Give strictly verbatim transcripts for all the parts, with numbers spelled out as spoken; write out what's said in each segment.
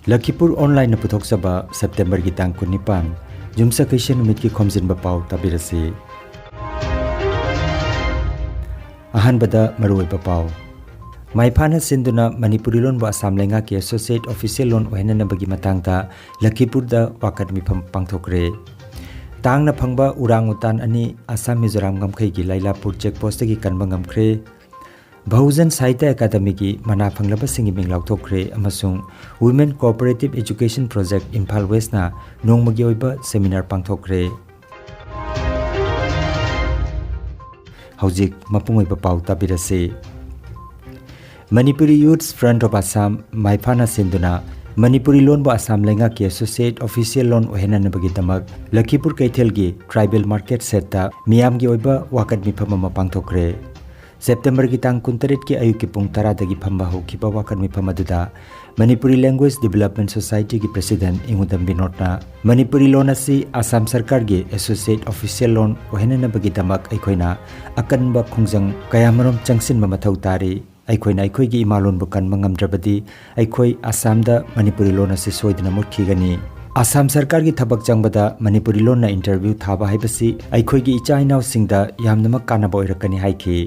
ꯂꯈꯤꯄꯨꯔ ꯑꯣꯟꯂꯥꯏꯟꯅ ꯄꯨꯊꯣꯛꯆꯕ ꯁꯦꯞꯇꯦꯝꯕꯔꯒꯤ ꯇꯥꯡ ꯀꯨꯟꯅꯤꯄꯥꯟ, ꯌꯨꯝꯁꯀꯩꯁ ꯅꯨꯃꯤꯠꯀꯤ ꯈꯣꯝꯖꯤꯟꯕ ꯄꯥꯎ ꯇꯥꯕꯤꯔꯁꯤ꯫ ꯑꯍꯥꯟꯕꯗ ꯃꯔꯨꯑꯣꯏꯕ ꯄꯥꯎ꯫ ꯃꯥꯏꯐꯥꯅ ꯁꯤꯟꯗꯨꯅ ꯃꯅꯤꯄꯨꯔꯤ ꯂꯣꯟꯕꯨ ꯑꯁꯥꯝ ꯂꯩꯉꯥꯛꯀꯤ ꯑꯦꯁꯣꯁꯤꯌꯦꯠ ꯑꯣꯐꯤꯁꯤꯌꯦꯜ ꯂꯣꯟ ꯑꯣꯏꯍꯟꯅꯅꯕꯒꯤ ꯃꯇꯥꯡꯗ ꯂꯈꯤꯄꯨꯔꯗ ꯋꯥꯀꯠ ꯃꯤꯐꯝ ꯄꯥꯡꯊꯣꯛꯈ꯭ꯔꯦ꯫ ꯇꯥꯡꯅ ꯐꯪꯕ ꯎꯔꯥꯡ ꯎꯇꯥꯟ ꯑꯅꯤ ꯑꯁꯥꯝ ꯃꯤꯖꯣꯔꯥꯝ ꯉꯝꯈꯩꯒꯤ ꯂꯥꯏꯂꯥꯄꯨꯔ ꯆꯦꯛ ꯄꯣꯁꯇꯒꯤ ꯀꯟꯕ ꯉꯝꯈ꯭ꯔꯦ꯫ ꯕꯍꯨꯖꯟ ꯁꯥꯍꯤꯇ꯭ꯌ ꯑꯦꯀꯥꯗꯃꯤꯒꯤ ꯃꯅꯥ ꯐꯪꯂꯕꯁꯤꯡꯒꯤ ꯃꯤꯡ ꯂꯥꯎꯊꯣꯛꯈ꯭ꯔꯦ ꯑꯃꯁꯨꯡ Women Cooperative Education Project Imphal ꯋꯦꯁꯅ ꯅꯣꯡꯃꯒꯤ ꯑꯣꯏꯕ ꯁꯦꯃꯤꯅꯥꯔ ꯄꯥꯡꯊꯣꯛꯈ꯭ꯔꯦ꯫ ꯍꯧꯖꯤꯛ ꯃꯄꯨꯡ ꯑꯣꯏꯕ ꯄꯥꯎ ꯇꯥꯕꯤꯔꯁꯤ꯫ Manipuri youth front of Assam, ꯃꯥꯏꯐꯥꯅ ꯁꯤꯟꯗꯨꯅ ꯃꯅꯤꯄꯨꯔꯤ ꯂꯣꯟꯕꯨ ꯑꯁꯥꯝ ꯂꯩꯉꯥꯛꯀꯤ ꯑꯦꯁꯣꯁꯤꯌꯦꯠ ꯑꯣꯐꯤꯁꯤꯌꯦꯜ ꯂꯣꯟ ꯑꯣꯏꯍꯟꯅꯅꯕꯒꯤꯗꯃꯛ ꯂꯈꯤꯄꯨꯔ ꯀꯩꯊꯦꯜꯒꯤ ꯇ꯭ꯔꯥꯏꯕꯦꯜ ꯃꯥꯔꯀꯦꯠ ꯁꯦꯠꯇ ꯃꯤꯌꯥꯝꯒꯤ ꯑꯣꯏꯕ ꯋꯥꯀꯠ ꯃꯤꯐꯝ ꯑꯃ ꯄꯥꯡꯊꯣꯛꯈ꯭ꯔꯦ꯫ ꯁꯦꯞꯇꯦꯝꯕꯔꯒꯤ ꯇꯥꯡ ꯀꯨꯟꯇꯔꯦꯠꯀꯤ ꯑꯌꯨꯛꯀꯤ ꯄꯨꯡ ꯇꯔꯥꯗꯒꯤ ꯐꯝꯕ ꯍꯧꯈꯤꯕ ꯋꯥꯀꯠ ꯃꯤꯐꯝ ꯑꯗꯨꯗ ꯃꯅꯤꯄꯨꯔꯤ ꯂꯦꯡꯒ꯭ꯋꯦꯖ ꯗꯤꯕꯦꯂꯞꯃꯦꯟ ꯁꯣꯁꯥꯏꯇꯤꯒꯤ ꯄ꯭ꯔꯦꯁꯤꯗꯦꯟꯠ ꯏꯉꯨꯗꯝ ꯕꯤꯅꯣꯗꯅ ꯃꯅꯤꯄꯨꯔꯤ ꯂꯣꯟ ꯑꯁꯤ ꯑꯁꯥꯝ ꯁꯔꯀꯥꯔꯒꯤ ꯑꯦꯁꯣꯁꯤꯌꯦꯠ ꯑꯣꯐꯤꯁꯤꯌꯦꯜ ꯂꯣꯟ ꯑꯣꯏꯍꯟꯅꯅꯕꯒꯤꯗꯃꯛ ꯑꯩꯈꯣꯏꯅ ꯑꯀꯟꯕ ꯈꯣꯡꯖꯪ ꯀꯌꯥꯃꯔꯨꯝ ꯆꯪꯁꯤꯟꯕ ꯃꯊꯧ ꯇꯥꯔꯤ꯫ ꯑꯩꯈꯣꯏꯅ ꯑꯩꯈꯣꯏꯒꯤ ꯏꯃꯥ ꯂꯣꯟꯕꯨ ꯀꯟꯕ ꯉꯝꯗ꯭ꯔꯕꯗꯤ ꯑꯩꯈꯣꯏ ꯑꯁꯥꯝꯗ ꯃꯅꯤꯄꯨꯔꯤ ꯂꯣꯟ ꯑꯁꯤ ꯁꯣꯏꯗꯅ ꯃꯨꯠꯈꯤꯒꯅꯤ꯫ ꯑꯁꯥꯝ ꯁꯔꯀꯥꯔꯒꯤ ꯊꯕꯛ ꯆꯪꯕꯗ ꯃꯅꯤꯄꯨꯔꯤ ꯂꯣꯟꯅ ꯏꯟꯇꯔꯚ꯭ꯌꯨ ꯊꯥꯕ ꯍꯥꯏꯕꯁꯤ ꯑꯩꯈꯣꯏꯒꯤ ꯏꯆꯥ ꯏꯅꯥꯎꯁꯤꯡꯗ ꯌꯥꯝꯅꯃꯛ ꯀꯥꯟꯅꯕ ꯑꯣꯏꯔꯛꯀꯅꯤ ꯍꯥꯏꯈꯤ꯫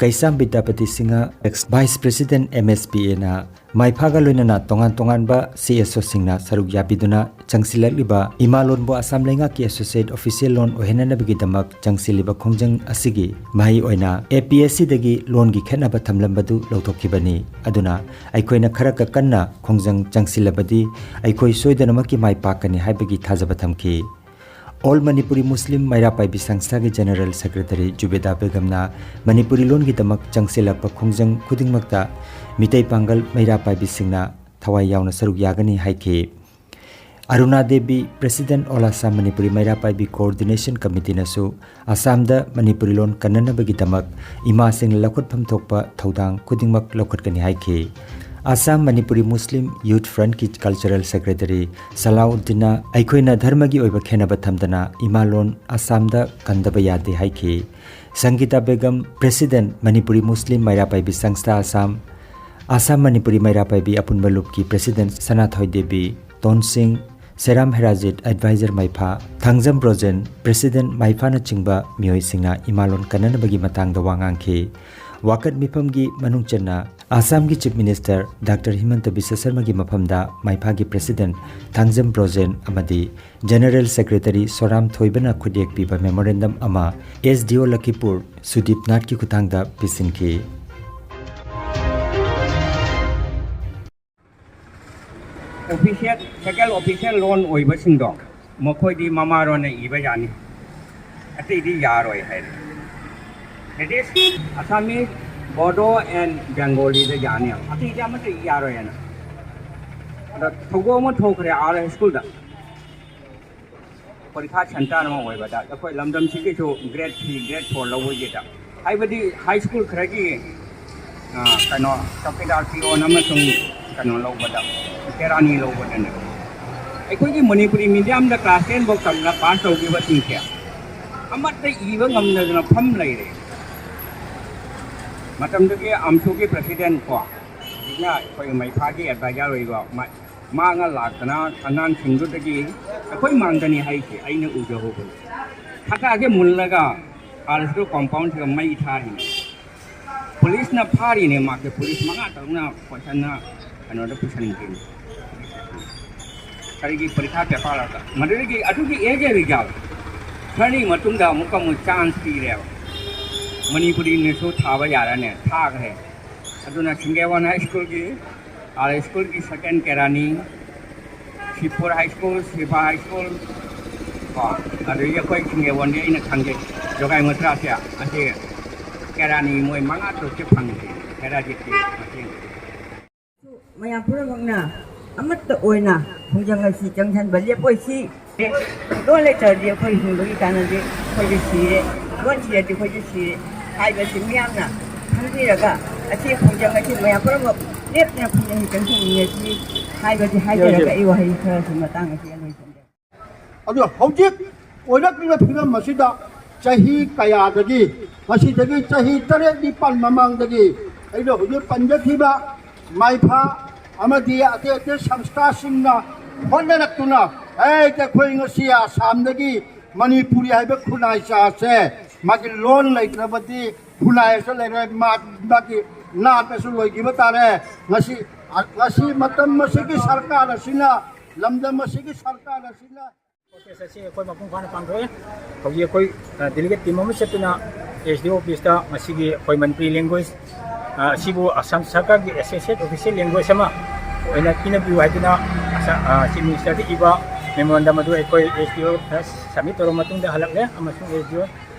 Keisham Bidyapati Singh, ex vice president M S P ꯑꯦꯅ ꯃꯥꯏꯐꯥꯒ ꯂꯣꯏꯅꯅ ꯇꯣꯉꯥꯟ ꯇꯣꯉꯥꯟꯕ ꯁꯤ ꯑꯦꯁ ꯑꯣꯁꯤꯡꯅ ꯁꯔꯨꯛ ꯌꯥꯕꯤꯗꯨꯅ ꯆꯪꯁꯤꯜꯂꯛꯂꯤꯕ ꯏꯃꯥ ꯂꯣꯟꯕꯨ ꯑꯁꯥꯝ ꯂꯩꯉꯥꯛꯀꯤ ꯑꯦꯁꯣꯁꯤꯌꯦꯠ ꯑꯣꯐꯤꯁꯤꯌꯦꯜ ꯂꯣꯟ ꯑꯣꯏꯍꯟꯅꯅꯕꯒꯤꯗꯃꯛ ꯆꯪꯁꯤꯜꯂꯤꯕ ꯈꯣꯡꯖꯪ ꯑꯁꯤꯒꯤ ꯃꯍꯩ ꯑꯣꯏꯅ ꯑꯦ ꯄꯤ ꯑꯦꯁ ꯁꯤꯗꯒꯤ ꯂꯣꯟꯒꯤ ꯈꯦꯠꯅꯕ ꯊꯝꯂꯝꯕꯗꯨ ꯂꯧꯊꯣꯛꯈꯤꯕꯅꯤ꯫ ꯑꯗꯨꯅ ꯑꯩꯈꯣꯏꯅ ꯈꯔ ꯀꯟꯅ ꯈꯣꯡꯖꯪ ꯆꯪꯁꯤꯜꯂꯕꯗꯤ ꯑꯩꯈꯣꯏ ꯁꯣꯏꯗꯅꯃꯛꯀꯤ ꯃꯥꯏ ꯄꯥꯛꯀꯅꯤ ꯍꯥꯏꯕꯒꯤ ꯊꯥꯖꯕ ꯊꯝꯈꯤ꯫ All Manipuri Muslim Meira ꯄꯥꯏꯕꯤ ꯁꯪꯁꯊꯥꯒꯤ general secretary ꯖꯨꯕꯦꯗꯥ ꯕꯦꯒꯝꯅ Manipuri ꯂꯣꯟꯒꯤꯗꯃꯛ ꯆꯪꯁꯤꯜꯂꯛꯄ ꯈꯣꯡꯖꯪ ꯈꯨꯗꯤꯡꯃꯛꯇ ꯃꯤꯇꯩ ꯄꯥꯡꯒꯜ ꯃꯩꯔꯥ ꯄꯥꯏꯕꯤꯁꯤꯡꯅ ꯊꯋꯥꯏ ꯌꯥꯎꯅ ꯁꯔꯨꯛ ꯌꯥꯒꯅꯤ ꯍꯥꯏꯈꯤ꯫ Aruna Devi, president all Assam Manipuri Meira Paibi coordination ꯀꯃꯤꯇꯤꯅꯁꯨ ꯑꯁꯥꯝꯗ ꯃꯅꯤꯄꯨꯔꯤ ꯂꯣꯟ ꯀꯟꯅꯅꯕꯒꯤꯗꯃꯛ ꯏꯃꯥꯁꯤꯡꯅ ꯂꯧꯈꯠꯐꯝ ꯊꯣꯛꯄ ꯊꯧꯗꯥꯡ ꯈꯨꯗꯤꯡꯃꯛ ꯂꯧꯈꯠꯀꯅꯤ ꯍꯥꯏꯈꯤ꯫ ꯑꯁꯥꯝ ꯃꯅꯤꯄꯨꯔꯤ ꯃꯨꯁꯂꯤꯝ ꯌꯨꯊ ꯐ꯭ꯔꯟꯠꯀꯤ ꯀꯜꯆꯔꯦꯜ ꯁꯦꯀ꯭ꯔꯦꯇꯔꯤ ꯁꯂꯥꯎꯗꯤꯟꯅ ꯑꯩꯈꯣꯏꯅ ꯙꯔꯃꯒꯤ ꯑꯣꯏꯕ ꯈꯦꯟꯅꯕ ꯊꯝꯗꯅ ꯏꯃꯥ ꯂꯣꯟ ꯑꯁꯥꯝꯗ ꯀꯟꯗꯕ ꯌꯥꯗꯦ ꯍꯥꯏꯈꯤ꯫ ꯁꯪꯒꯤꯇꯥ ꯕꯦꯒꯝ, ꯄ꯭ꯔꯦꯁꯤꯗꯦꯟꯠ ꯃꯅꯤꯄꯨꯔꯤ ꯃꯨꯁꯂꯤꯝ ꯃꯩꯔꯥ ꯄꯥꯏꯕꯤ ꯁꯪꯁꯊꯥ ꯑꯁꯥꯝ, ꯑꯁꯥꯝ ꯃꯅꯤꯄꯨꯔꯤ ꯃꯩꯔꯥ ꯄꯥꯏꯕꯤ ꯑꯄꯨꯟꯕ ꯂꯨꯞꯀꯤ president Sanathoi Devi, Tonsing, Seram Herajit advisor Meipha, Thangjam Brojen president ꯃꯩꯐꯥꯅꯆꯤꯡꯕ ꯃꯤꯑꯣꯏꯁꯤꯡꯅ ꯏꯃꯥꯂꯣꯟ ꯀꯟꯅꯅꯕꯒꯤ ꯃꯇꯥꯡꯗ ꯋꯥ ꯉꯥꯡꯈꯤ꯫ ꯋꯥꯀꯠ ꯃꯤꯐꯝꯒꯤ ꯃꯅꯨꯡ ꯆꯟꯅ ꯑꯁꯥꯝꯒꯤ ꯆꯤꯐ ꯃꯤꯅꯤꯁꯇꯔ ꯗꯥꯛꯇꯔ ꯍꯤꯃꯟꯇ ꯕꯤꯁ꯭ꯋ ꯁꯔꯃꯒꯤ ꯃꯐꯝꯗ ꯃꯩꯐꯥꯒꯤ ꯄ꯭ꯔꯦꯁꯤꯗꯦꯟꯠ ꯊꯥꯡꯖꯝ ꯕ꯭ꯔꯣꯖꯦꯟ ꯑꯃꯗꯤ ꯖꯦꯅꯔꯦꯜ ꯁꯦꯀ꯭ꯔꯦꯇꯔꯤ ꯁꯣꯔꯥꯝ ꯊꯣꯏꯕꯅ ꯈꯨꯠꯌꯦꯛ ꯄꯤꯕ ꯃꯦꯃꯣꯔꯦꯟꯗꯝ ꯑꯃ ꯑꯦꯁ ꯗꯤ ꯑꯣ ꯂꯈꯤꯄꯨꯔ ꯁꯨꯗꯤꯞ ꯅꯥꯠꯀꯤ ꯈꯨꯠꯊꯥꯡꯗ ꯄꯤꯁꯤꯟꯈꯤ꯫ ꯑꯣꯐꯤꯁꯤꯌꯦꯜ, ꯁꯦꯀꯦꯟ ꯑꯣꯐꯤꯁꯤꯌꯦꯜ ꯂꯣꯟ ꯑꯣꯏꯕꯁꯤꯡꯗꯣ, ꯃꯈꯣꯏꯗꯤ ꯃꯃꯥꯔꯣꯟꯅ ꯏꯕ ꯌꯥꯅꯤ, ꯑꯇꯩꯗꯤ ꯌꯥꯔꯣꯏ ꯍꯥꯏꯔꯦ꯫ That is, Assamese, Bodo and Bengali ꯗ ꯌꯥꯅꯤ, ꯑꯇꯩꯗꯤ ꯑꯃꯠꯇ ꯌꯥꯔꯣꯏ ꯍꯥꯏꯅ꯫ ꯑꯗ ꯊꯧꯗꯣꯛ ꯑꯃ ꯊꯣꯛꯈ꯭ꯔꯦ ꯑꯥꯔ ꯍꯥꯏ ꯁ꯭ꯀꯨꯜꯗ꯫ ꯄꯔꯤꯈꯥ ꯁꯦꯟꯇꯔ ꯑꯃ ꯑꯣꯏꯕꯗ ꯑꯩꯈꯣꯏ ꯂꯝꯗꯝꯁꯤꯒꯤꯁꯨ ꯒ꯭ꯔꯦꯗ ꯊ꯭ꯔꯤ, ꯒ꯭ꯔꯦꯗ ꯐꯣꯔ ꯂꯧꯕꯒꯤꯗ, ꯍꯥꯏꯕꯗꯤ ꯍꯥꯏ ꯁ꯭ꯀꯨꯜ ꯈꯔꯒꯤ, ꯑ, ꯀꯩꯅꯣ, ꯆꯧꯀꯤꯗꯥꯔ ꯄꯤꯌꯣꯟ ꯑꯃꯁꯨꯡ ꯀꯩꯅꯣ ꯂꯧꯕꯗ, ꯀꯦꯔꯥꯅꯤ ꯂꯧꯕꯗꯅꯦ, ꯑꯩꯈꯣꯏꯒꯤ ꯃꯅꯤꯄꯨꯔꯤ ꯃꯤꯗꯤꯌꯝꯗ ꯀ꯭ꯂꯥꯁ ꯇꯦꯟ ꯐꯥꯎ ꯇꯝꯅ ꯄꯥꯁ ꯇꯧꯈꯤꯕꯁꯤꯡꯁꯦ ꯑꯃꯠꯇ ꯏꯕ ꯉꯝꯗꯗꯅ ꯐꯝ ꯂꯩꯔꯦ꯫ ꯃꯇꯝꯗꯨꯒꯤ ꯑꯝꯁꯨꯒꯤ ꯄ꯭ꯔꯦꯁꯤꯗꯦꯟꯠ ꯀꯣ, ꯍꯧꯖꯤꯛꯅ ꯑꯩꯈꯣꯏ ꯃꯩꯐꯥꯒꯤ ꯑꯦꯗꯚꯥꯏꯖꯔ ꯑꯣꯏꯕ ꯃꯥ-, ꯃꯥꯅ ꯂꯥꯛꯇꯅ ꯑꯉꯥꯡꯁꯤꯡꯗꯨꯗꯒꯤ ꯑꯩꯈꯣꯏ ꯃꯥꯡꯗꯅꯤ ꯍꯥꯏꯁꯦ ꯑꯩꯅ ꯎꯖꯍꯧꯕꯅꯤ꯫ ꯐꯠꯇꯥꯁꯦ ꯃꯨꯜꯂꯒ ꯑꯥꯔ ꯑꯦꯁ ꯀꯣꯝꯄꯥꯎꯟꯁꯤꯗ ꯃꯩ ꯊꯥꯔꯤꯅꯤ꯫ ꯄꯨꯂꯤꯁꯅ ꯐꯥꯔꯤꯅꯦ ꯃꯥꯁꯦ, ꯄꯨꯂꯤꯁ ꯃꯉꯥ ꯇꯔꯨꯛꯅ ꯀꯣꯏꯁꯟꯅ ꯀꯩꯅꯣꯗ ꯄꯨꯁꯟꯈꯤꯅꯤ꯫ ꯀꯔꯤꯒꯤ ꯄꯔꯤꯈꯥ ꯄꯦꯄꯔ ꯑꯗ? ꯃꯗꯨꯗꯒꯤ, ꯑꯗꯨꯒꯤ ꯑꯦꯖ ꯑꯦ ꯔꯤꯖꯜ ꯈꯔꯅꯤ ꯃꯇꯨꯡꯗ ꯑꯃꯨꯛꯀ ꯑꯃꯨꯛ ꯆꯥꯟꯁ ꯄꯤꯔꯦꯕ꯫ ꯃꯅꯤꯄꯨꯔꯤꯅꯁꯨ ꯊꯥꯕ ꯌꯥꯔꯅꯦ, ꯊꯥꯈ꯭ꯔꯦ꯫ ꯑꯗꯨꯅ ꯁꯤꯡꯒꯦꯋꯥꯟ ꯍꯥꯏ ꯁ꯭ꯀꯨꯜꯒꯤ, ꯑꯥꯔ ꯁ꯭ꯀꯨꯜꯒꯤ ꯁꯦꯀꯦꯟ ꯀꯦꯔꯥꯅꯤ, ꯁꯤꯄꯨꯔ high school, Shiva high school, ꯀꯣ, ꯑꯗꯒꯤ ꯑꯩꯈꯣꯏ ꯁꯤꯡꯒꯦꯋꯥꯟꯒꯤ ꯑꯩꯅ ꯈꯪꯖꯩ, ꯖꯣꯒꯥꯏ ꯃꯨꯇ꯭ꯔꯥꯁꯦ, ꯑꯁꯤ ꯀꯦꯔꯥꯅꯤ ꯃꯣꯏ ꯃꯉꯥ ꯇꯔꯨꯛꯁꯦ ꯐꯪꯈꯤ, ꯀꯦꯔꯥꯖꯤꯠꯀꯤ ꯃꯇꯦꯡ꯫ ꯃꯌꯥꯝ ꯄꯨꯝꯅꯃꯛꯅ ꯑꯃꯠꯇ ꯑꯣꯏꯅ ꯈꯣꯡꯖꯪ ꯑꯁꯤ ꯆꯪꯁꯤꯟꯕ ꯂꯦꯞꯄꯣꯏꯁꯤ꯫ ꯂꯣꯟ ꯂꯩꯇ꯭ꯔꯗꯤ ꯑꯩꯈꯣꯏ ꯍꯤꯡꯕꯒꯤ ꯀꯥꯟꯅꯗꯦ, ꯑꯩꯈꯣꯏꯁꯨ ꯁꯤꯔꯦ꯫ ꯂꯣꯟ ꯁꯤꯔꯗꯤ ꯑꯩꯈꯣꯏꯁꯨ ꯁꯤꯔꯦ ꯍꯥꯏꯕꯁꯤ ꯃꯤꯌꯥꯝꯅ ꯈꯪꯕꯤꯔꯒ ꯑꯁꯤ ꯈꯣꯡꯖꯪ ꯑꯁꯤ ꯃꯌꯥꯝ ꯄꯨꯝꯅꯃꯛ ꯂꯦꯞꯇꯅ ꯈꯣꯡꯖꯪ ꯑꯁꯤ ꯆꯪꯁꯤꯟꯃꯤꯟꯅꯁꯤ ꯍꯥꯏꯕꯁꯤ ꯍꯥꯏꯖꯔꯒ ꯑꯩ ꯋꯥꯍꯩ ꯈꯔꯁꯨ ꯃꯇꯥꯡ ꯑꯁꯤꯗ ꯂꯣꯏꯁꯤꯟꯖꯔꯦ꯫ ꯑꯗꯨ ꯍꯧꯖꯤꯛ ꯑꯣꯏꯔꯛꯂꯤꯕ ꯐꯤꯕꯝ ꯑꯁꯤꯗ ꯆꯍꯤ ꯀꯌꯥꯗꯒꯤ, ꯃꯁꯤꯗꯒꯤ ꯆꯍꯤ ꯇꯔꯦꯠ ꯅꯤꯄꯥꯜ ꯃꯃꯥꯡꯗꯒꯤ ꯑꯩꯅ ꯍꯧꯖꯤꯛ ꯄꯟꯖꯈꯤꯕ ꯃꯥꯏꯐꯥ ꯑꯃꯗꯤ ꯑꯇꯩ ꯑꯇꯩ ꯁꯪꯁꯊꯥꯁꯤꯡꯅ ꯍꯣꯠꯅꯔꯛꯇꯨꯅ, ꯑꯩ ꯑꯩꯈꯣꯏ ꯉꯁꯤ ꯑꯁꯥꯝꯗꯒꯤ ꯃꯅꯤꯄꯨꯔꯤ ꯍꯥꯏꯕ ꯈꯨꯟꯅꯥꯏ ꯆꯥꯁꯦ, ꯃꯥꯒꯤ ꯂꯣꯟ ꯂꯩꯇ꯭ꯔꯕꯗꯤ ꯈꯨꯟꯅꯥꯏ ꯑꯁꯤ ꯂꯩꯔꯣꯏ, ꯃꯥ-, ꯃꯥꯒꯤ ꯅꯥꯠ ꯑꯁꯤ ꯂꯣꯏꯈꯤꯕ ꯇꯥꯔꯦ꯫ ꯉꯁꯤ, ꯉꯁꯤ ꯃꯇꯝ ꯑꯁꯤꯒꯤ ꯁꯔꯀꯥꯔ ꯑꯁꯤꯅ, ꯂꯝꯗꯝ ꯑꯁꯤꯒꯤ ꯁꯔꯀꯥꯔ ꯑꯁꯤꯅ ꯄ꯭ꯔꯣꯇꯦꯁ ꯑꯁꯤ ꯑꯩꯈꯣꯏ ꯃꯄꯨꯡ ꯐꯥꯅ ꯄꯥꯡꯊꯣꯛꯑꯦ꯫ ꯍꯧꯖꯤꯛ ꯑꯩꯈꯣꯏ, ꯑ, ꯗꯦꯂꯤꯒꯦꯠ ꯇꯤꯝ ꯑꯃ ꯆꯠꯇꯨꯅ ꯑꯦꯁ ꯗꯤ ꯑꯣ ꯑꯣꯐꯤꯁꯇ ꯉꯁꯤꯒꯤ ꯑꯩꯈꯣꯏ ꯃꯅꯤꯄꯨꯔꯤ ꯂꯦꯡꯒ꯭ꯋꯦꯖ, ꯑ, ꯑꯁꯤꯕꯨ ꯑꯁꯥꯝ ꯁꯔꯀꯥꯔꯒꯤ ꯑꯦꯁꯣꯁꯤꯌꯦꯠ ꯑꯣꯐꯤꯁꯤꯌꯦꯜ ꯂꯦꯡꯒ꯭ꯋꯦꯖ ꯑꯃ ꯑꯣꯏꯅ ꯄꯤꯅꯕꯤꯌꯨ ꯍꯥꯏꯗꯨꯅ ꯑꯁꯥ-, ꯑ, ꯆꯤꯐ ꯃꯤꯅꯤꯁꯇꯔꯗ ꯏꯕ ꯃꯦꯃꯣꯔꯦꯟꯗꯝ ꯑꯗꯨ ꯑꯩꯈꯣꯏ ꯑꯦꯁ ꯗꯤ ꯑꯣꯗ ꯁꯕꯃꯤꯠ ꯇꯧꯔꯕ ꯃꯇꯨꯡꯗ ꯍꯜꯂꯛꯂꯦ, ꯑꯃꯁꯨꯡ ꯑꯦꯁ ꯗꯤ ꯑꯣ,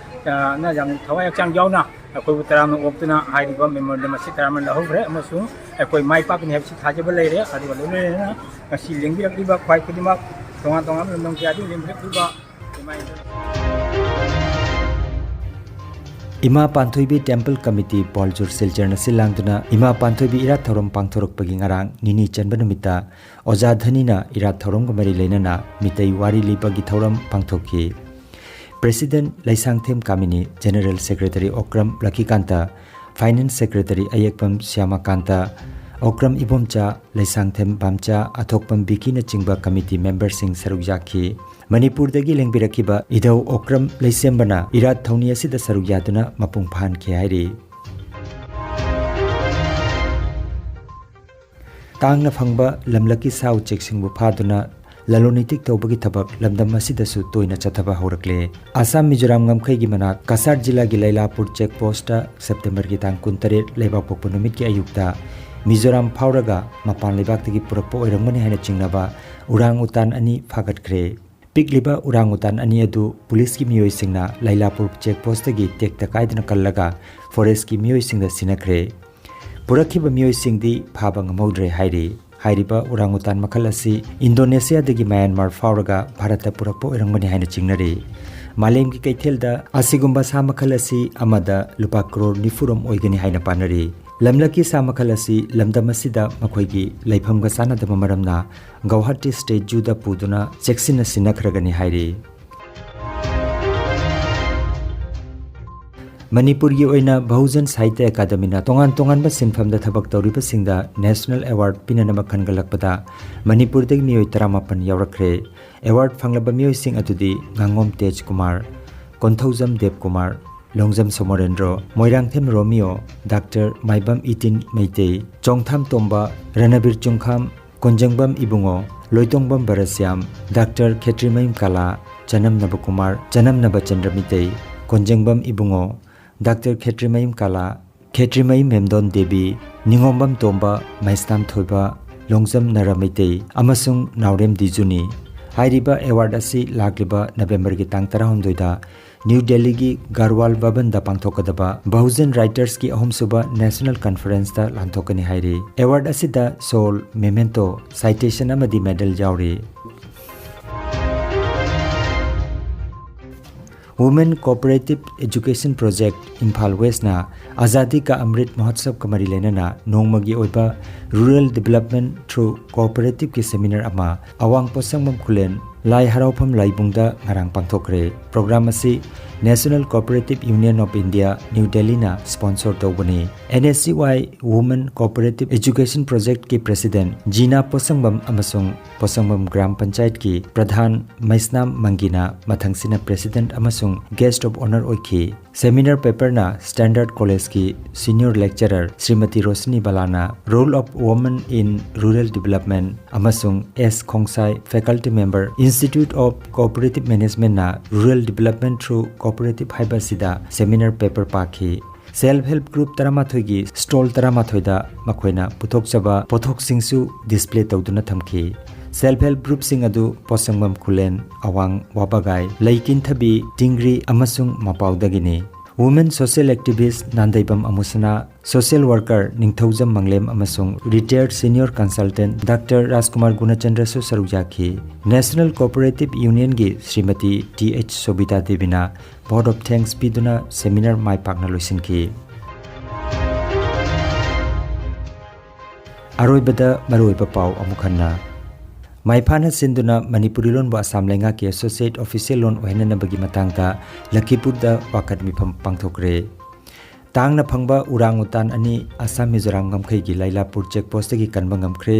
ꯑ, ꯅ ꯌꯥꯝ ꯊꯋꯥꯏ ꯍꯛꯆꯥꯡ ꯌꯥꯎꯅ ꯑꯩꯈꯣꯏꯕꯨ ꯇꯔꯥꯝꯅ ꯑꯣꯛꯇꯨꯅ ꯍꯥꯏꯔꯤꯕ ꯃꯦꯃꯣꯔꯦꯟꯗꯝ ꯑꯁꯤ ꯇꯔꯥꯝꯅ ꯂꯧꯍꯧꯈ꯭ꯔꯦ, ꯑꯃꯁꯨꯡ ꯑꯩꯈꯣꯏ ꯃꯥꯏ ꯄꯥꯛꯀꯅꯤ ꯍꯥꯏꯕꯁꯤ ꯊꯥꯖꯕ ꯂꯩꯔꯦ꯫ ꯑꯗꯨꯒ ꯂꯣꯏꯅꯅ ꯉꯁꯤ ꯂꯦꯡꯕꯤꯔꯛꯂꯤꯕ ꯈ꯭ꯋꯥꯏ ꯈꯨꯗꯤꯡꯃꯛ, ꯇꯣꯉꯥꯟ ꯇꯣꯉꯥꯟꯕ ꯂꯝꯗꯝ ꯀꯌꯥꯗꯒꯤ ꯂꯦꯡꯕꯤꯔꯛꯂꯤꯕ ꯏꯃꯥ ꯏꯃꯥ ꯄꯥꯟꯊꯣꯏꯕꯤ ꯇꯦꯝꯄꯜ ꯀꯃꯤꯇꯤ ꯕꯣꯜꯖꯨꯔ ꯁꯤꯜꯆꯔꯅ ꯁꯤꯜ ꯂꯥꯡꯗꯨꯅ ꯏꯃꯥ ꯄꯥꯟꯊꯣꯏꯕꯤ ꯏꯔꯥꯠ ꯊꯧꯔꯝ ꯄꯥꯡꯊꯣꯔꯛꯄꯒꯤ ꯉꯔꯥꯡ ꯅꯤꯅꯤ ꯆꯟꯕ ꯅꯨꯃꯤꯠꯇ ꯑꯣꯖꯥ ꯙꯅꯤꯅ ꯏꯔꯥꯠ ꯊꯧꯔꯝꯒ ꯃꯔꯤ ꯂꯩꯅꯅ ꯃꯤꯇꯩ ꯋꯥꯔꯤ ꯂꯤꯕꯒꯤ ꯊꯧꯔꯝ ꯄꯥꯡꯊꯣꯛꯈꯤ꯫ President Leishangthem Kamini, general secretary Okram Lakhikanta, finance secretary Ayekpam Shyamakanta, Okram Ibomcha, Leishangthem Bamcha, Athokpam ꯕꯤꯀꯤꯅꯆꯤꯡꯕ ꯀꯃꯤꯇꯤ ꯃꯦꯝꯕꯔꯁꯤꯡ ꯁꯔꯨꯛ ꯌꯥꯈꯤ꯫ ꯃꯅꯤꯄꯨꯔꯗꯒꯤ ꯂꯦꯡꯕꯤꯔꯛꯈꯤꯕ ꯏꯙꯧ ꯑꯣꯀ꯭ꯔꯝ ꯂꯩꯁꯦꯝꯕꯅ ꯏꯔꯥꯠ ꯊꯧꯅꯤ ꯑꯁꯤꯗ ꯁꯔꯨꯛ ꯌꯥꯗꯨꯅ ꯃꯄꯨꯡ ꯐꯥꯍꯟꯈꯤ ꯍꯥꯏꯔꯤ꯫ ꯇꯥꯡꯅ ꯐꯪꯕ ꯂꯝꯂꯛꯀꯤ ꯁꯥ ꯎꯆꯦꯛꯁꯤꯡꯕꯨ ꯐꯥꯗꯨꯅ ꯂꯂꯣꯟ ꯏꯇꯤꯛ ꯇꯧꯕꯒꯤ ꯊꯕꯛ ꯂꯝꯗꯝ ꯑꯁꯤꯗꯁꯨ ꯇꯣꯏꯅ ꯆꯠꯊꯕ ꯍꯧꯔꯛꯂꯦ꯫ ꯑꯁꯥꯝ ꯃꯤꯖꯣꯔꯥꯝ ꯉꯝꯈꯩꯒꯤ ꯃꯅꯥꯛ ꯀꯁꯥꯔ ꯖꯤꯂꯥꯒꯤ ꯂꯩꯂꯥꯄꯨꯔ ꯆꯦꯛ ꯄꯣꯁꯇ ꯁꯦꯞꯇꯦꯝꯕꯔꯒꯤ ꯇꯥꯡ ꯀꯨꯟꯇꯔꯦꯠ ꯂꯩꯕꯥꯛꯄꯣꯛꯄ ꯅꯨꯃꯤꯠꯀꯤ ꯑꯌꯨꯛꯇ ꯃꯤꯖꯣꯔꯥꯝ ꯐꯥꯎꯔꯒ ꯃꯄꯥꯟ ꯂꯩꯕꯥꯛꯇꯒꯤ ꯄꯨꯔꯛꯄ ꯑꯣꯏꯔꯝꯒꯅꯤ ꯍꯥꯏꯅ ꯆꯤꯡꯅꯕ ꯎꯔꯥꯡ ꯎꯇꯥꯟ ꯑꯅꯤ ꯐꯥꯒꯠꯈ꯭ꯔꯦ꯫ ꯄꯤꯛꯂꯤꯕ ꯎꯔꯥꯡ ꯎꯇꯥꯟ ꯑꯅꯤ ꯑꯗꯨ ꯄꯨꯂꯤꯁꯀꯤ ꯃꯤꯑꯣꯏꯁꯤꯡꯅ ꯂꯩꯂꯥꯄꯨꯔ ꯆꯦꯛ ꯄꯣꯁꯇꯒꯤ ꯇꯦꯛꯇ ꯀꯥꯏꯗꯅ ꯀꯜꯂꯒ ꯐꯣꯔꯦꯁꯀꯤ ꯃꯤꯑꯣꯏꯁꯤꯡꯗ ꯁꯤꯟꯅꯈ꯭ꯔꯦ꯫ ꯄꯨꯔꯛꯈꯤꯕ ꯃꯤꯑꯣꯏꯁꯤꯡꯗꯤ ꯐꯥꯕ ꯉꯝꯍꯧꯗ꯭ꯔꯦ ꯍꯥꯏꯔꯤ꯫ ꯍꯥꯏꯔꯤꯕ ꯎꯔꯥꯡ ꯎꯇꯥꯟ ꯃꯈꯜ ꯑꯁꯤ ꯏꯟꯗꯣꯅꯦꯁꯤꯌꯥꯗꯒꯤ ꯃꯌꯥꯟꯃꯥꯔ ꯐꯥꯎꯔꯒ ꯚꯥꯔꯠꯇ ꯄꯨꯔꯛꯄ ꯑꯣꯏꯔꯝꯒꯅꯤ ꯍꯥꯏꯅ ꯆꯤꯡꯅꯔꯤ꯫ ꯃꯥꯂꯦꯝꯒꯤ ꯀꯩꯊꯦꯜꯗ ꯑꯁꯤꯒꯨꯝꯕ ꯁꯥ ꯃꯈꯜ ꯑꯁꯤ ꯑꯃꯗ ꯂꯨꯄꯥ ꯀ꯭ꯔꯣꯔ ꯅꯤꯐꯨ ꯔꯣꯝ ꯑꯣꯏꯒꯅꯤ ꯍꯥꯏꯅ ꯄꯥꯅꯔꯤ꯫ ꯂꯝꯂꯛꯀꯤ ꯁꯥ ꯃꯈꯜ ꯑꯁꯤ ꯂꯝꯗꯝ ꯑꯁꯤꯗ ꯃꯈꯣꯏꯒꯤ ꯂꯩꯐꯝꯒ ꯆꯥꯟꯅꯗꯕ ꯃꯔꯝꯅ ꯒꯧꯍꯥꯇꯤ ꯁ꯭ꯇꯦꯠ ꯖꯨꯗ ꯄꯨꯗꯨꯅ ꯆꯦꯛꯁꯤꯟꯅ ꯁꯤꯟꯅꯈ꯭ꯔꯒꯅꯤ ꯍꯥꯏꯔꯤ꯫ ꯃꯅꯤꯄꯨꯔꯒꯤ ꯑꯣꯏꯅ ꯕꯍꯨꯖꯟ ꯁꯥꯍꯤꯇ꯭ꯌ ꯑꯦꯀꯥꯗꯃꯤꯅ ꯇꯣꯉꯥꯟ ꯇꯣꯉꯥꯟꯕ ꯁꯤꯟꯐꯝꯗ ꯊꯕꯛ ꯇꯧꯔꯤꯕꯁꯤꯡꯗ ꯅꯦꯁꯅꯦꯜ ꯑꯦꯋꯥꯔꯗ ꯄꯤꯅꯅꯕ ꯈꯟꯒꯠꯂꯛꯄꯗ ꯃꯅꯤꯄꯨꯔꯗꯒꯤ ꯃꯤꯑꯣꯏ ꯇꯔꯥꯃꯥꯄꯟ ꯌꯥꯎꯔꯛꯈ꯭ꯔꯦ꯫ ꯑꯦꯋꯥꯔꯗ ꯐꯪꯂꯕ ꯃꯤꯑꯣꯏꯁꯤꯡ ꯑꯗꯨꯗꯤ ꯉꯥꯉꯣꯝ ꯇꯦꯖ ꯀꯨꯃꯥꯔ, ꯀꯣꯟꯊꯧꯖꯝ ꯗꯦꯕ ꯀꯨꯃꯥꯔ, ꯂꯣꯡꯖꯝ ꯁꯣꯃꯣꯔꯦꯟꯗ꯭ꯔꯣ, ꯃꯣꯏꯔꯥꯡꯊꯦꯝ ꯔꯣꯃꯤꯌꯣ, ꯗꯥꯛꯇꯔ ꯃꯥꯏꯕꯝ ꯏꯇꯤꯟ ꯃꯩꯇꯩ, ꯆꯣꯡꯊꯥꯝ ꯇꯣꯝꯕ, ꯔꯅꯕꯤꯔ ꯆꯨꯡꯈꯥꯝ, ꯀꯣꯟꯖꯪꯕꯝ ꯏꯕꯨꯡꯉꯣ, ꯂꯣꯏꯇꯣꯡꯕꯝ ꯕꯔꯁ꯭ꯌꯥꯝ, ꯗꯥꯛꯇꯔ ꯈꯦꯇ꯭ꯔꯤꯃꯌꯨꯝ ꯀꯂꯥ, ꯆꯅꯝꯅꯕ ꯀꯨꯃꯥꯔ, ꯆꯅꯝꯅꯕ ꯆꯟꯗ꯭ꯔ ꯃꯩꯇꯩ, ꯀꯣꯟꯖꯪꯕꯝ ꯏꯕꯨꯡꯉꯣ, ꯗꯥꯛꯇꯔ ꯈꯦꯇ꯭ꯔꯤꯃꯌꯨꯝ ꯀꯂꯥ, ꯈꯦꯇ꯭ꯔꯤꯃꯌꯨꯝ ꯃꯦꯝꯗꯣꯟ ꯗꯦꯕꯤ, ꯅꯤꯉꯣꯝꯕꯝ ꯇꯣꯝꯕ, ꯃꯩꯁꯅꯥꯝ ꯊꯣꯏꯕ, ꯂꯣꯡꯖꯝ ꯅꯔꯥ ꯃꯩꯇꯩ ꯑꯃꯁꯨꯡ ꯅꯥꯎꯔꯦꯝ ꯗꯤꯖꯨꯅꯤ꯫ ꯍꯥꯏꯔꯤꯕ ꯑꯦꯋꯥꯔꯗ ꯑꯁꯤ ꯂꯥꯛꯂꯤꯕ ꯅꯕꯦꯝꯕꯔꯒꯤ ꯇꯥꯡ ꯇꯔꯥꯍꯨꯝꯗꯣꯏꯗ ꯅ꯭ꯌꯨ ꯗꯦꯜꯂꯤꯒꯤ ꯒꯥꯔꯋꯥꯜ ꯚꯕꯟꯗ ꯄꯥꯡꯊꯣꯛꯀꯗꯕ ꯕꯍꯨꯖꯟ ꯔꯥꯏꯇꯔꯁꯀꯤ ꯑꯍꯨꯝꯁꯨꯕ ꯅꯦꯁꯅꯦꯜ ꯀꯟꯐꯔꯦꯟꯁꯇ ꯂꯥꯟꯊꯣꯛꯀꯅꯤ ꯍꯥꯏꯔꯤ꯫ ꯑꯦꯋꯥꯔꯗ ꯑꯁꯤꯗ ꯁꯣꯜ, ꯃꯦꯃꯦꯟꯇꯣ, ꯁꯥꯏꯇꯦꯁꯟ ꯑꯃꯗꯤ ꯃꯦꯗꯜ ꯌꯥꯎꯔꯤ꯫ Women Cooperative Education Project Imphal ꯋꯦꯁꯅ ꯑꯖꯥꯗꯤ ꯀꯥ ꯑꯃ꯭ꯔꯤꯠ ꯃꯍꯣꯠꯁꯕꯀ ꯃꯔꯤ ꯂꯩꯅꯅ ꯅꯣꯡꯃꯒꯤ ꯑꯣꯏꯕ Rural Development Through Cooperativeꯀꯤ ꯁꯦꯃꯤꯅꯥꯔ ꯑꯃ ꯑꯋꯥꯡ ꯄꯣꯠꯁꯪꯕꯝ ꯈꯨꯂꯦꯟ ꯂꯥꯏ ꯍꯔꯥꯎꯐꯝ ꯂꯥꯏꯕꯨꯡꯗ ꯉꯔꯥꯡ ꯄꯥꯡꯊꯣꯛꯈ꯭ꯔꯦ꯫ ꯄ꯭ꯔꯣꯒ꯭ꯔꯥꯝ ꯑꯁꯤ National Cooperative Union of India, new ꯗꯦꯜꯂꯤꯅ ꯁ꯭ꯄꯣꯟꯁꯣꯔ ꯇꯧꯕꯅꯤ꯫ NSCY Women Cooperative Education Projectꯀꯤ ꯄ꯭ꯔꯦꯁꯤꯗꯦꯟꯠ ꯖꯤꯅꯥ ꯄꯣꯠꯁꯪꯕꯝ ꯑꯃꯁꯨꯡ ꯄꯣꯠꯁꯪꯕꯝ ꯒ꯭ꯔꯥꯝ ꯄꯟꯆꯥꯌꯠꯀꯤ ꯄ꯭ꯔꯙꯥꯟ ꯃꯩꯁꯅꯥꯝ ꯃꯪꯒꯤꯅꯥ ꯃꯊꯪꯁꯤꯅ ꯄ꯭ꯔꯦꯁꯤꯗꯦꯟꯠ ꯑꯃꯁꯨꯡ ꯒꯦꯁ꯭ꯠ ꯑꯣꯐ ꯑꯣꯅꯔ ꯑꯣꯏꯈꯤ꯫ ꯁꯦꯃꯤꯅꯥꯔ ꯄꯦꯄꯔꯅ ꯁ꯭ꯇꯦꯟꯗꯔꯗ ꯀꯣꯂꯦꯖꯀꯤ ꯁꯤꯅꯤꯌꯔ ꯂꯦꯛꯆꯔꯔ ꯁ꯭ꯔꯤꯃꯇꯤ ꯔꯣꯁꯅꯤ ꯕꯂꯥꯅ Role of Women in Rural Development ꯑꯃꯁꯨꯡ S Khongsai, faculty member, Institute of Cooperative Managementꯅ Rural Development Through Cooperative ꯍꯥꯏꯕ ꯑꯁꯤꯗ ꯁꯦꯃꯤꯅꯥꯔ ꯄꯦꯄꯔ ꯄꯥꯈꯤ꯫ ꯁꯦꯜꯐ ꯍꯦꯜꯞ ꯒ꯭ꯔꯨꯞ ꯇꯔꯥꯃꯥꯊꯣꯏꯒꯤ ꯁ꯭ꯇꯣꯜ ꯇꯔꯥꯃꯥꯊꯣꯏꯗ ꯃꯈꯣꯏꯅ ꯄꯨꯊꯣꯛꯆꯕ ꯄꯣꯠꯊꯣꯛꯁꯤꯡꯁꯨ ꯗꯤꯁꯄ꯭ꯂꯦ ꯇꯧꯗꯨꯅ ꯊꯝꯈꯤ꯫ ꯁꯦꯜꯐ ꯍꯦꯜꯞ ꯒ꯭ꯔꯨꯞꯁꯤꯡ ꯑꯗꯨ ꯄꯣꯠꯁꯪꯕꯝ ꯈꯨꯂꯦꯟ, ꯑꯋꯥꯡ ꯋꯥꯕꯒꯥꯏ, ꯂꯩꯀꯤꯟꯊꯕꯤ, ꯇꯤꯡꯒ꯭ꯔꯤ ꯑꯃꯁꯨꯡ ꯃꯄꯥꯎꯗꯒꯤꯅꯤ꯫ ꯋꯨꯃꯦꯟ ꯁꯣꯁꯤꯌꯦꯜ ꯑꯦꯛꯇꯤꯚꯤꯁ꯭ꯠ ꯅꯥꯟꯗꯩꯕꯝ ꯑꯃꯨꯁꯅꯥ, ꯁꯣꯁꯤꯌꯦꯜ ꯋꯥꯔꯀꯔ ꯅꯤꯡꯊꯧꯖꯝ ꯃꯪꯂꯦꯝ ꯑꯃꯁꯨꯡ retired senior consultant doctor Rajkumar ꯒꯨꯅꯆꯟꯗ꯭ꯔꯁꯨ ꯁꯔꯨꯛ ꯌꯥꯈꯤ꯫ ꯅꯦꯁꯅꯦꯜ ꯀꯣꯑꯣꯄꯔꯦꯇꯤꯚ ꯌꯨꯅꯤꯌꯟꯒꯤ ꯁ꯭ꯔꯤꯃꯇꯤ ꯇꯤ ꯑꯩꯆ ꯁꯣꯕꯤꯇꯥ ꯗꯦꯕꯤꯅ vote of thanks ꯄꯤꯗꯨꯅ ꯁꯦꯃꯤꯅꯥꯔ ꯃꯥꯏ ꯄꯥꯛꯅ ꯂꯣꯏꯁꯤꯟꯈꯤ꯫ ꯑꯔꯣꯏꯕꯗ ꯃꯔꯨꯑꯣꯏꯕ ꯄꯥꯎ ꯑꯃꯨꯛ ꯍꯟꯅ꯫ ꯃꯥꯏꯐꯥꯅ ꯁꯤꯟꯗꯨꯅ ꯃꯅꯤꯄꯨꯔꯤ ꯂꯣꯟꯕꯨ ꯑꯁꯥꯝ ꯂꯩꯉꯥꯛꯀꯤ associate official ꯂꯣꯟ ꯑꯣꯏꯍꯟꯅꯅꯕꯒꯤ ꯃꯇꯥꯡꯗ ꯂꯈꯤꯄꯨꯔꯗ ꯋꯥꯀꯠ ꯃꯤꯐꯝ ꯄꯥꯡꯊꯣꯛꯈ꯭ꯔꯦ꯫ ꯇꯥꯡꯅ ꯐꯪꯕ ꯎꯔꯥꯡ ꯎꯇꯥꯟ ꯑꯅꯤ ꯑꯁꯥꯝ ꯃꯤꯖꯣꯔꯥꯝ ꯉꯝꯈꯩꯒꯤ ꯂꯥꯏꯂꯥꯄꯨꯔ check postꯇꯒꯤ ꯀꯟꯕ ꯉꯝꯈ꯭ꯔꯦ꯫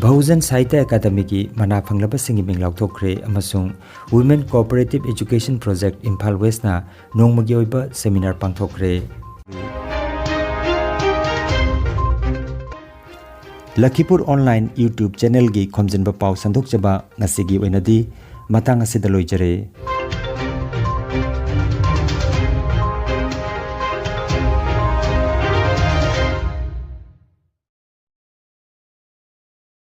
ꯕꯍꯨꯖꯟ ꯁꯥꯍꯤꯇ꯭ꯌ ꯑꯦꯀꯥꯗꯃꯤꯒꯤ ꯃꯅꯥ ꯐꯪꯂꯕꯁꯤꯡꯒꯤ ꯃꯤꯡ ꯂꯥꯎꯊꯣꯛꯈ꯭ꯔꯦ ꯑꯃꯁꯨꯡ Women Cooperative Education Project Imphal Westꯅ ꯅꯣꯡꯃꯒꯤ ꯑꯣꯏꯕ seminar ꯄꯥꯡꯊꯣꯛꯈ꯭ꯔꯦ꯫ ꯂꯈꯤꯄꯨꯔ online YouTube channelꯒꯤ ꯈꯣꯝꯖꯤꯟꯕ ꯄꯥꯎ ꯁꯟꯗꯣꯛꯆꯕ ꯉꯁꯤꯒꯤ ꯑꯣꯏꯅꯗꯤ ꯃꯇꯥꯡ ꯑꯁꯤꯗ ꯂꯣꯏꯖꯔꯦ꯫